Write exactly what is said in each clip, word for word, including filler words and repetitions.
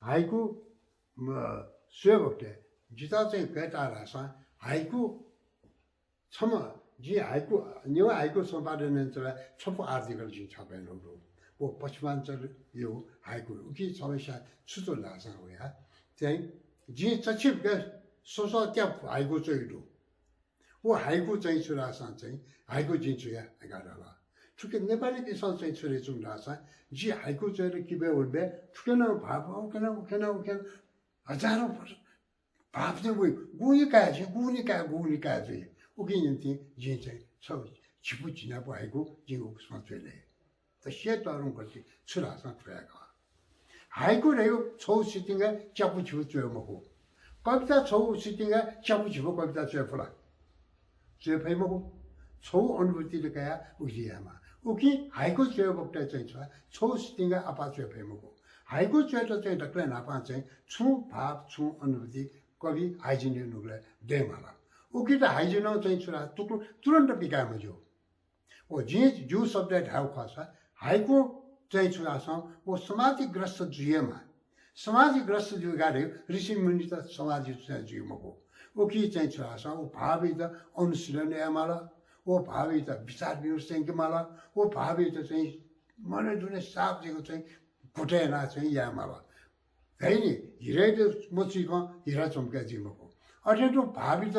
हाइकु, म, स्वये बखतय् जितः चाहिँ गय् ताः धाःसा हाइकु छम्ह, जिं हाइकु, नेवाः हाइकु सम्पादन यानाच्वंबलय् छपु article जिं छापय् यानागु दु। व पश्चिमाञ्चलया हाइकु। उकी छम्हस्यां छु च्वं धाःसा वया चाहिँ जिं चच्छि बके स्वस्वत्या हाइकु च्वयागु दु। व हाइकु चाहिँ छु धाःसा चाहिँ हाइकु जिं च्वया धकाः धाल। थुकी नेपालीपिन्सं चाहिँ छु धयाच्वंगु धाःसा जि हाइकु च्वयेत किबय् वनेबलय् थुकी नं भाव, उकी नं, उकी नं, उकी नं हजारौं भाव चाहिँ वइ, गुगुं काये जुइ, गुगुं काये, गुगुं काये जुइ। उकिया निंतिं जिं चाहिँ छगू झिपु झिनापु हाइकु जिं उकिसं च्वये ले। त स्येतःधंगु गति छु धाःसा थ्व हे खः। हाइकु धयागु छगू सितिंगा च्यापु झिपु च्वये मखु। कविता छगू सितिंगा च्यापु झिपु कविता च्वये फु ला? च्वये फइ मखु। छगू अनुभूति त कयाः उकी यायेमाः। उकिं हाइकु च्वये बखतय् चाहिँ छु, छगू सितिंगा आपाः च्वये फइ मखु। हाइकु च्वयेत चाहिँ दकलय् न्हापां चाहिँ छुं भाव, छुं अनुभूति कवि हाइजिनया नुगलय् दयेमाल। उकित हाइजिनं चाहिँ छु ला तुकु-, तुरुन्त पिकाये मज्यू। व जिं ज्यू शब्दय् धायेगु खःसा हाइकु चाहिँ छु धाःसा व समाधिग्रस्त जुइमाः। समाधिग्रस्त जुइगु धइगु ऋषिमुनित समाधि चाहिँ जुइ मखु। उकी चाहिँ छु धाःसा व भावयात अनुशीलन यायेमाल, व भावयात विचार विमर्श चाहिँ यायेमाल, व भावयात चाहिँ मनय् दुने साफ जुइगु चाहिँ घोटे यानाः चाहिँ यायेमाल। धाइ नि, हिरायात मछुइकं हिरा चमके जुइ मखु। अथे तुं भावयात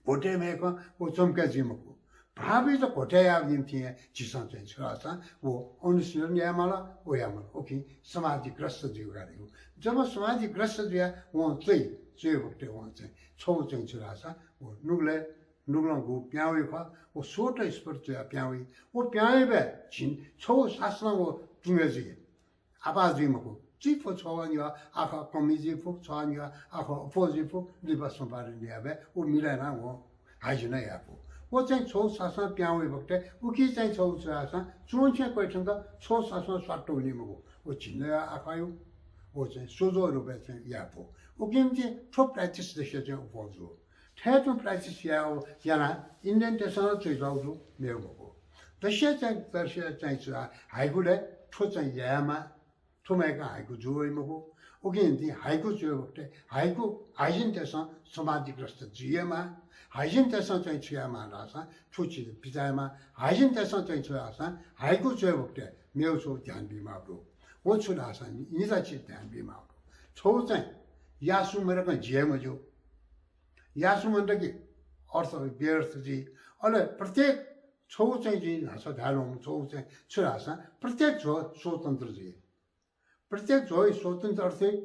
घोटे मयाकं व चमके जुइ मखु। भावयात घोटे यायेगु निंतिं हे झीसं चाहिँ छु धाःसा व अनुशीलन यायेमाल, व यायेमाल। उकिं समाधिग्रस्त जुइगु धइगु। जब समाधिग्रस्त जुयाः वं च्वइ, च्वये बखतय् वं चाहिँ छगू चाहिँ छु धाःसा व नुगलय्, नुगलं गु प्यां वइ खः, व स्वतःस्फूर्त जुयाः प्यां वइ। व प्यां वइबलय् झिन छगू सासनं व तुं हे जुइ। आपाः जुइ मखु। चीफु छगू न्ह्यः आखः कमी जुइ फु, छगू न्ह्यः आखः अप्वः जुइ फु, लिपा सम्पादन यायेबलय् व मिले यानाः वं हाइजिन याये फु। व चाहिँ छगू सासनं प्यां वइ बखतय् उकी चाहिँ छगू छु धाःसा च्वंछिं क्वय् थ्यंक छगू सासनं स्वात्त वनी मखु। व झिंन्हय्‌या आखःया व चाहिँ सोझो रूपय् चाहिँ याये फु। उकिं चाहिँ थ्व practice दक्वसिया चाहिँ अप्वः जू। थथे तुं practice याये, यानाः Indian-तय्‌सं नं च्वयातःगु दु, मेगु मखु। दक्वसिया चाहिँ, दक्वसिया चाहिँ छु, हाइकुलय् थ्व चाहिँ यायेमाः, थ्व मयाकं हाइकु जू वइ मखु। उकिं निंतिं हाइकु च्वये बखतय् हाइकु हाइजिनतय्‌सं समाधिग्रस्त जुइमाः। हाइजिनतय्‌सं चाहिँ छु यायेमाः धाःसा थ्व चिज पिचायेमाः। हाइजिनतय्‌सं चाहिँ छु धाःसा हाइकु च्वये बखतय् मेगु छगू ध्यान बीमाःगु दु। व छु धाःसा नि-, निता चिज ध्यान बीमाःगु दु। छगू चाहिँ याःगु मदय्‌कं जिये मज्यू। याःगु मदय्‌कं अर्थ व्यर्थ जुइ। अले प्रत्येक छगू चाहिँ जिं न्हाचः धायेधुंगु छगू चाहिँ छु धाःसा प्रत्येक झ्वः स्वतन्त्र जुइ। प्रत्येक झ्वः स्वतन्त्र अर्थय्